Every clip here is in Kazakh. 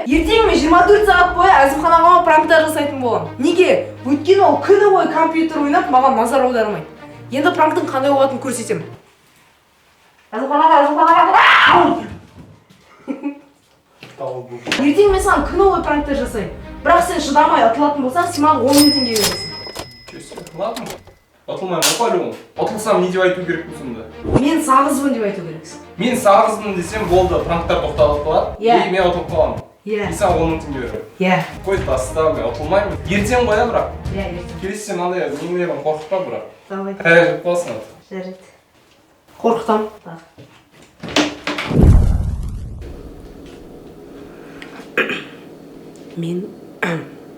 Ертең мен 24 сағат бойы Әзімхан ағама пранктар жасайтын боламын. Неге? Өйткені ол күні бойы компьютер ойнап, маған назар аудармайды. Енді пранктың қандай болатынын көрсетемін. Әзімхан аға, Әзімхан аға! Ертең мен саған күні бойы пранктар жасаймын. Бірақ сен шыдамай ұтылатын болсаң, сен маған 10 мың теңге бересің. Ничего себе. Ладно. Ұтылмаймын ғой по-любому. Ұтылсам, не деп айту керекпін сонда? Мен сағызбын деп айту керексің. Мен сағызбын десем болды, пранктар тоқталып қалады. Иә. И мен ұтылып қаламын. Иә. И саған 10 мың теңге беремін. Иә. Қой, таста, мен ұтылмаймын. Ертең ғой, иә, бірақ. Иә, ертең. Келесі сен мынандай нелерін қорқытпа бірақ. Давай. Таяқ жеп қаласың. Жарайды. Қорқытамын. Мен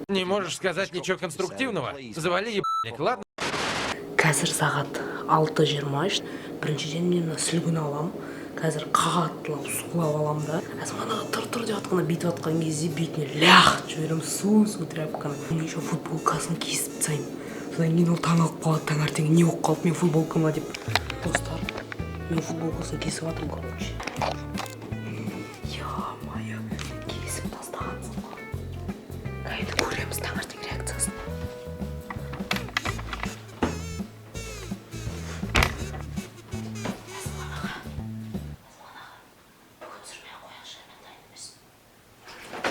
Не можешь сказать ничего конструктивного? Завали ебальник, ладно? Қазір сағат 6:23. Біріншіден, мен мына сүлгіні аламын. Қазір қаттылап сулап аламын да, Әзімхан аға тұр, тұр деп жатқанда, бүйтіп жатқан кезде бетіне лақ жіберемін су тряпканы. Оның еще футболкасын кесіп тастаймын. Содан кейін ол таңқалып қалады таңертең, не болып қалды менің футболкама деп. Достар, мен футболкасын кесіп жатырмын, короче. Ё-моё, кесіп тастағансың ғой. Енді көреміз таңертең реакциясын. Бүгін түсірмей ақ қояйықшы, мен дайын емеспін.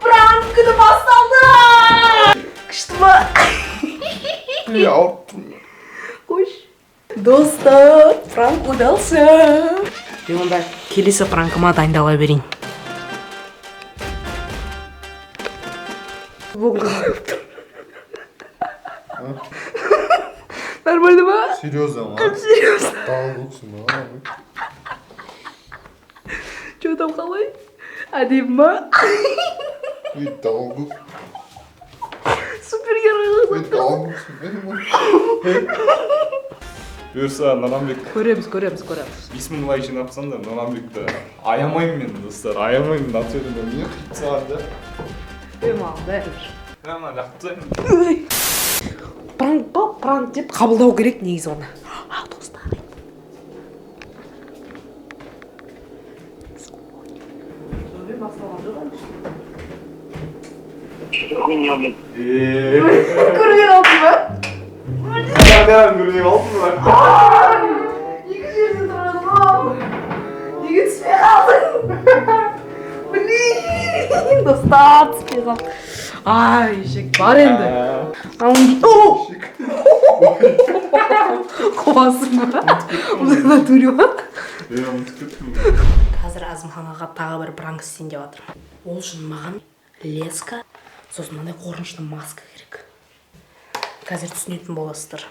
Пранк күні басталды! Күшті ма? Қойшы. Достар, пранк удался. Мен онда келесі пранкыма дайындала берейін. Футболка қалай болып тұр? Нормально ма? Серьезно ма? Серьезно. Долбоебсың ба? Че там, қалай? Әдемі ма? Үй, долбоеб. Супергеройға. Үй, долбоебсың ба? Бұйырса, Наранбек. Көреміз, көреміз, көреміз. 5000 лайк жинапсаңдар, Наранбекті аямаймын мен, достар, аямаймын. Натурада не қиып тастаған да. Е, маған бәрібір. Мына лақтырып тастаймын. Пранк па, пранк деп қабылдау керек негізі оны. А, достар. Басталған жоқ әлі. Көрмей қалдың ба? Камераны көрмей қалдым бірақ. Екі жерде тұрады ғой. Неге түспей қалдың? Блин, достар, түспей қалды. Ай, ешек бар енді. О! Қуасың ба? В натуре ма? Иә, ұмытып кеттім. Қазір Әзімхан аға тағы бір пранк істейін деп жатыр. Ол үшін маған леска, сосын мынандай қорқынышты маска керек. Қазір түсінетін боласыздар.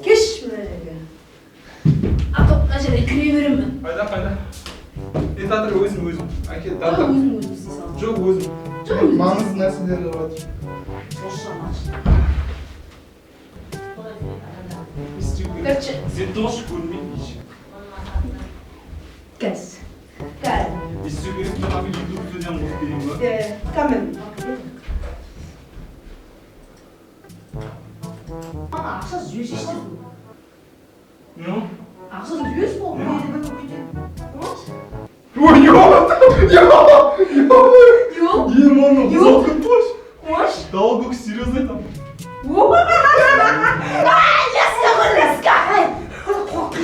Кеш мына жерге. А то мына жерге кіре беремін. Қайда, қайда? Е, татыр, өзім, өзім. Әке, татыр. Өзім, өзім істей саламын. Жоқ, өзім. Маңызды нәрселер бар. Осы. Не істеу керек? Короче, Сен тоже көрінбейді еш. Қазір. Қазір. Не істеу керек? Мына YouTube студияны қосып берейін ба? Камера. Ана ақшасын жіберші. Ну? Ақшасын жіберші ол. Ой, ё! Ё! Ё! Ё! Ё! Ё! Қош. Долбоеб, серьезно там? Леска ғой, леска.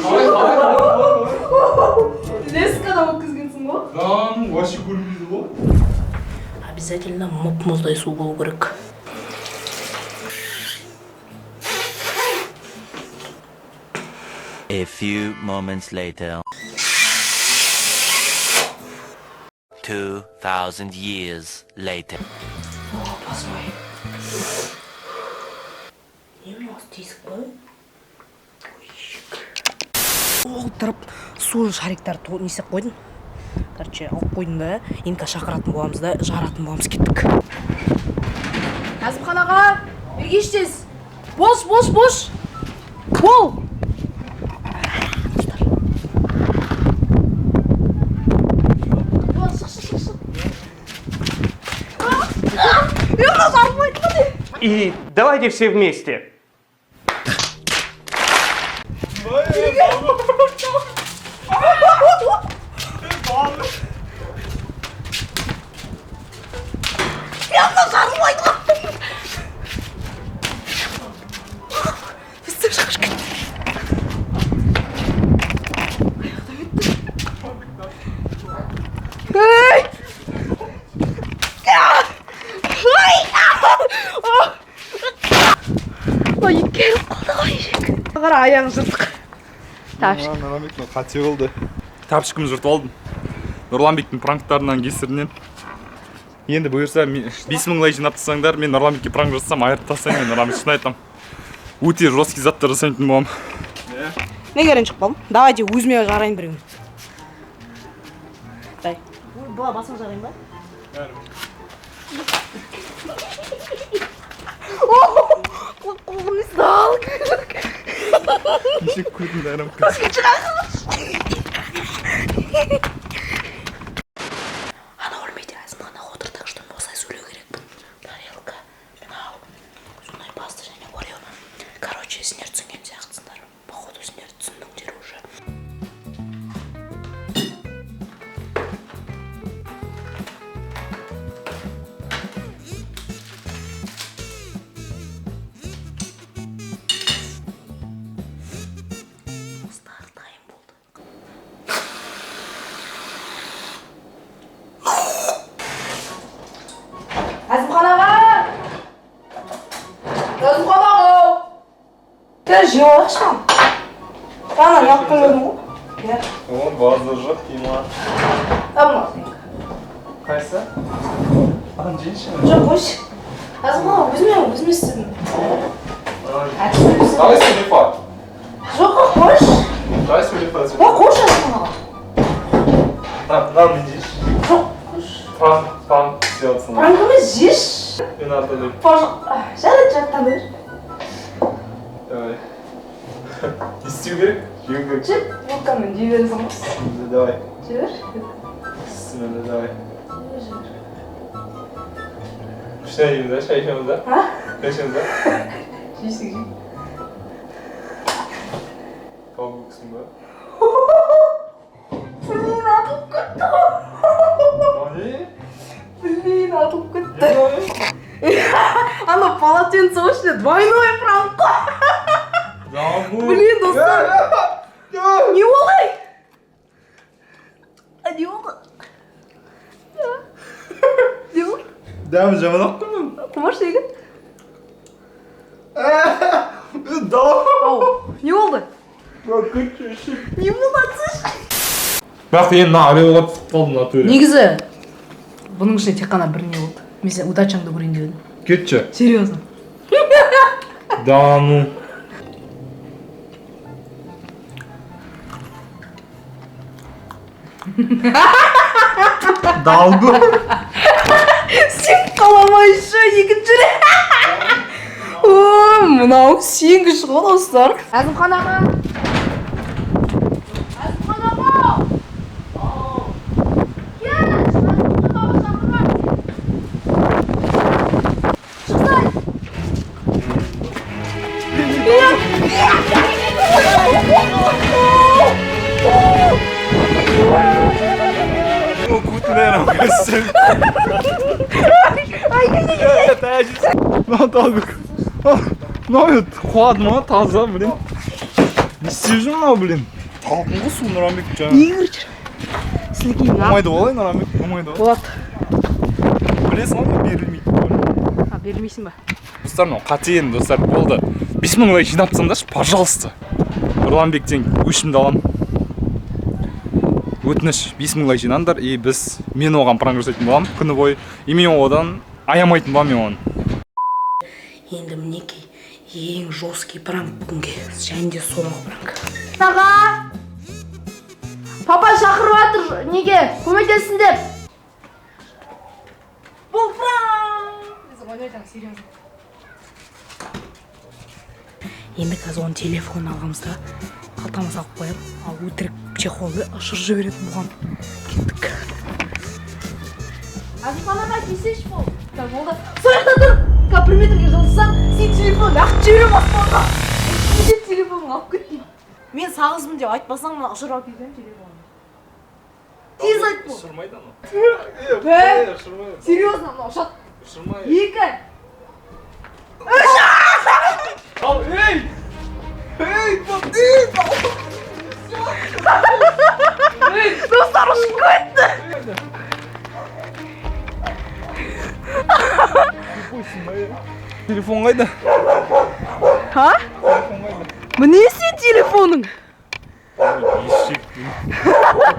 Қалай, қалай, қалай, қалай? Лескадан өткізгенсің ғой. Да, ну вообще көрінбейді ғой. Обязательно мұп мұздай су болу керек. A few moments later. 2,000 years later. О, басым ай. Не мынау, тесік па? Толтырып су шариктарды не істеп қойдым. Короче, алып қойдым да, енді қазір шақыратын боламыз да, жаратын боламыз, кеттік. Әзімхан аға, бергеш тез. Бош, бош, бош. Бол. Бол, шық, шық, шық, шық. Мынау жарылмайды ғой. И давайте все вместе. Мынау жарылмайды ғой. Біздің шашып кетті. Ей! Ай! Ой, келіп қалды ғой ешек. Қара, аяғың жыртық. Тапочка. Нұрланбек, мынау қате болды. Тапочкамды жыртып алдым. Нұрланбектің пранктарынан кесірінен. Енді бұйырса 5000 лайк жинап тастаңдар, мен Нұрланбекке пранк жасасам, айырып тастаймын мен Нұрланбек, шын айтамын. Өте жесткий заттар жасайтын боламын. Неге ренжіп қалдым? Давайте өзіме жарайын біреуін. Дай. Бұла басыма жарайын ба? Қолым сал. Кеше көрдім дайрам. Ана өлмейді, әзім ана отыр, так что мен осылай сөйлеу керекпін. Тарелка, мынау, сондай паста және Орео. Короче, сендер түсінген сияқтысыңдар. Походу, сендер түсіндіңдер уже. Достар, дайын болды. Әзімхан аға! Әзімхан аға! Кел, жеп алайықшы. Ана, неғып келдің ғой? Иә. О, базар жоқ деймін. А, мынау сенікі. Қайсы? Аны жейші. Жоқ, қойшы. Әзімхан аға, өзіме істедім. Давай сөйлепа. Жоқ, қойшы. Давай сөйлепа. Ой, қойшы, Әзімхан аға. На, мен жейші. Жоқ, қойшы. Пранк, пранк істеп жатсың. Пранк емес, жеші. Мен артында. Пожалуйста. Жарайды, жарайды, таңдай бер. Давай. Не істеу керек? Жеу керек. Жеп, вилкамен жей бересің ғой. Давай. Жей бер. Бісміллә, давай. Жей бер. Шай жейміз да, шай ішеміз да? А? Шай ішеміз да? Жейсің, жей. Тауықсың ба? Блин, атылып кетті. Не? Блин, атылып кетті. Ана полотенце ғой ішінде, двойной пранк қой. Блин, достар. Не болды? А, не болды? Не болды? Дәмі жаман ақ қой. Қумаш неге? Дау. Не болды? Не болды, айтсайшы? Бірақ енді мына ореоға түсіп қалдым в натуре. Негізі бұның ішінде тек қана бір не болды. Мен сен удачаңды көрейін деп едім. Кетші. Серьезно. Да ну. Долгу. Сен қалама еще екінші рет. О, мынау сенгіш ғой, достар. Әзімхан аға. Әзімхан аға! Кел, Әзімхан аға шақырған. Шықсай. О, көтін көзсің. Мынау долгу. Мынау қуады ма таза, блин. Не істеп жүр мынау, блин? Салқын ғой су, Нұранбек жаңа. Не кіріп жүр? Сілекейің Болмайды олай, Нұранбек, болмайды ғой. Болады. Білесің ғой, мен берілмейді. А, берілмейсің ба? Достар, мынау қате енді, достар, болды. 5000 лайк жинап тастаңдаршы, пожалуйста. Нұрланбектен өшімді аламын. Өтініш, 5000 лайк жинаңдар, и біз, мен оған пранк жасайтын боламын күні бойы. И мен одан аямайтын боламын мен оны. Енді мінекей ең жесткий пранк бүгінге және де соңғы пранк. Аға! Папа шақырып жатыр, неге? Көмектессін деп. Бұл пранк! Серьезно. Енді қазір оның телефонын аламыз да қалтама салып қоямын, ал өтірік чехолды ұшырып жіберетін болғанмын. Кеттік. Әзімхан аға, келсейші бұл. Так, болды. Сол жақта тұр. Қазір 1 метрге жылжысаң, сен телефон лақтырып жіберемін аспанға. Сен телефоныңды алып кеттің. Мен сағызбын деп айтпасаң, мына ұшырып алып кетемін телефонды. Тез айт бұл. Ұшырмайды анау. Бір. Серьезно, мынау ұшады. Ұшырмайды. Екі. Ал, ей! Ей, Достар, ұшып кетті. Телефон қайда? Ха? Міне сен телефоның. Ешек.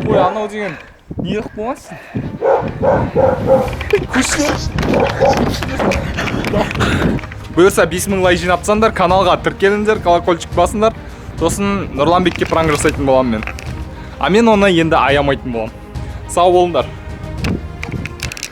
Ой, анау деген не қылып қойғансың? Бұйырса, 5000 лайк жинап тастаңдар, каналға тіркеліңдер, колокольчик басыңдар. Сосын Нұрланбекке пранк жасайтын боламын мен. А мен оны енді аямайтын боламын. Сау болыңдар.